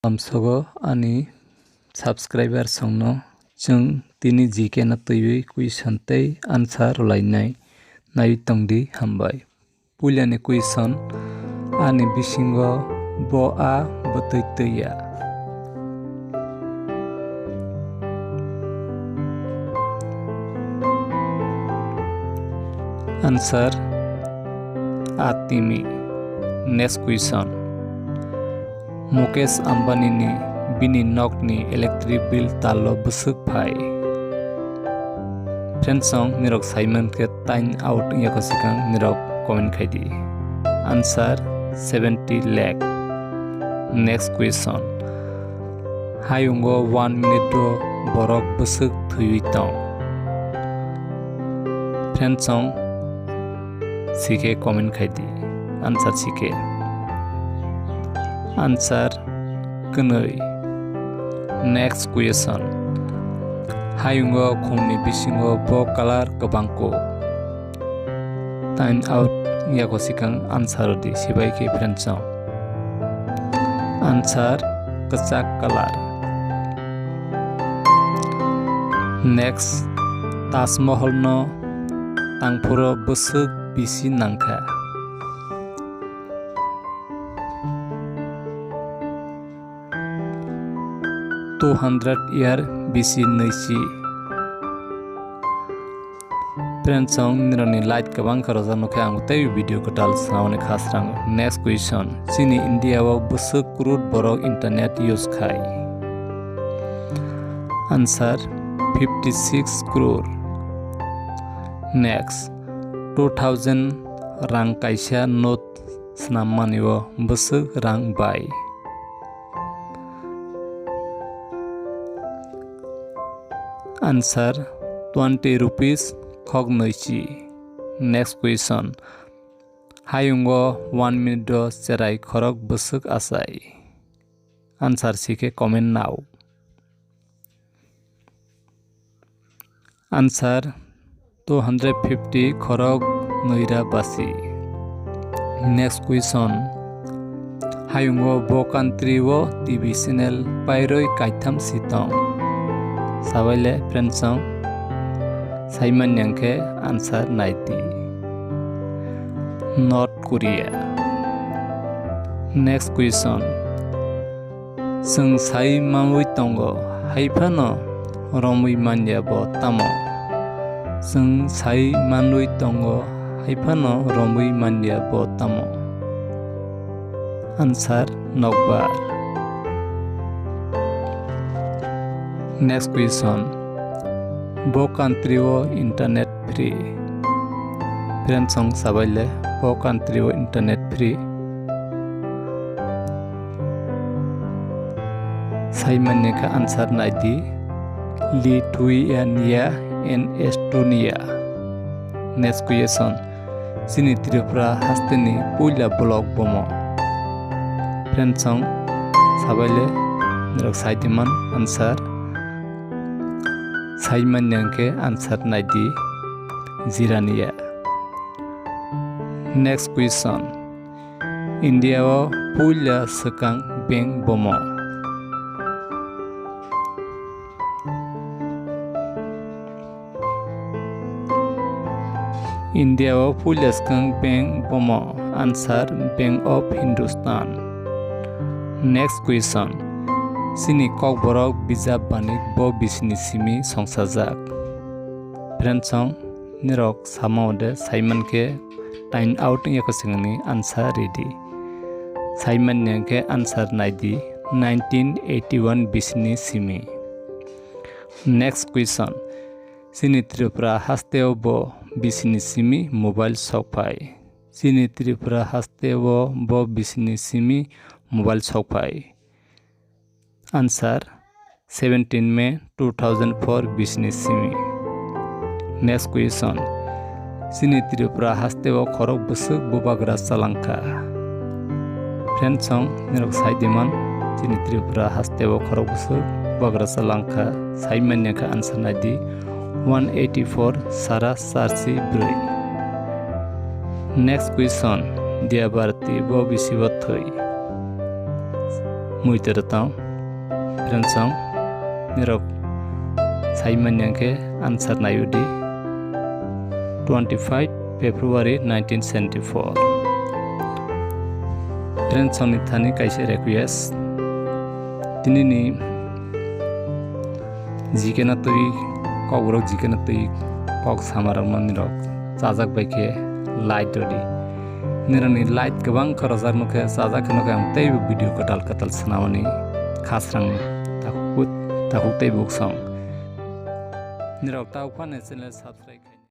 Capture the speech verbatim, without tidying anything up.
Lamsogo ani subscriber songno chwng tini G K no twiwi question tei answer rwlainai. Naiwi tongdi, hambai. Puilani question, ani bisingo bo a bwtwi twi ya. Answer, a timi. Next question. Mukesh Ambani ni bini nok ni electric bill tal o bwswk phai? Friends song, nirok saiman khe time out wngya kho swkang, nirok comment khai di. Answer, seventy lakh. Next question. Hayungo one minute o borok bwswk thwiwi tong? Friends song, sikhe comment khai di. Answer sikhe. Answer kwnwi. Next question. Hayungo khumni bisingo bo color kwbang kuk? Time out wngya kho swkang answer di, sibai khe friends song. Answer kwchak color. Next, Taj Mahal no tangphuro bwswk bisi nangkha? Two hundred year bisi nwichi. Friends song, nirokni like kwbang khe rwjak nukhe ang tei video kwtal swnamani kha srango. Next question. Chini India o bwswk crore borok internet use khai? Answer, fifty six crore. Next, two thousand rang kaisa note swnam mani o bwswk rang bai? Answer, twenty rupees khok nwichi. Next question. Hayungo one minute o cherai khorok bwswk achai? Answer sikhe comment nao. Answer, two hundred fifty khorok nwira basi. Next question. Hayungo bo country o T V channel pairoi kaitham si tong? Sabaile friends song, saiman yang khe answer nai di. North Korea. Next question. Chwng sai manwi tongo, hai phano romwi manya bo tamo? Chwng sai manwi tongo, hai phano romwi manya bo tamo? Answer, nokbar. Next question. Bo country o internet free? Friends song, sabaile, bo country o internet free? Sai manya khe answer nai di, Lithuania and Estonia. Next question. Chini Tripura hasteni puila block bomo? Friends song, sabaile, nirok sai di man answer. Sai manya khe answer nai di, Jirania. Next question. India o puila swkang bank bomo? India o puila swkang bank bomo? Answer, Bank of Hindustan. Next question. Chini Kokborok bijap banik bo bisini simi songsajak? Friends song, nirok sama ode saiman khe time out wngya kho swkangni answer ready. Saiman yang khe answer nai di, nineteen eighty one bisini simi. Next question. Chini Tripura hasteo bo bisini simi mobile sok phai? Chini Tripura hasteo bo bisini simi mobile sok phai? Answer, seventeen May two thousand four bisini simi. Next question. Chini Tripura hasteo khorok bwswk bubagra chalangkha? Friends song, nirok sai di man, chini Tripura hasteo khorok bwswk bubagra chalangkha, sai manya khe answer nai di, one eighty four sara charsi brwi. Next question, Diya Bharati bo bisi bo thwi? muitor tong. Friends song, nirok sai manya khe answer nayo di. Twenty five February nineteen seventy four. Friends song ni thani kaisa request. Tini ni G K na twi, kok borok G K na twi, kok samarok manwi rok chajak bai khe like rodi. Nirani like kwbang khe rojak nukhe, chajak khe nukhe ang teibo video kwtal kwtal swnamani khasrang takhuk, takhuk tei buksong. Nirok ta uphani channel subscribe.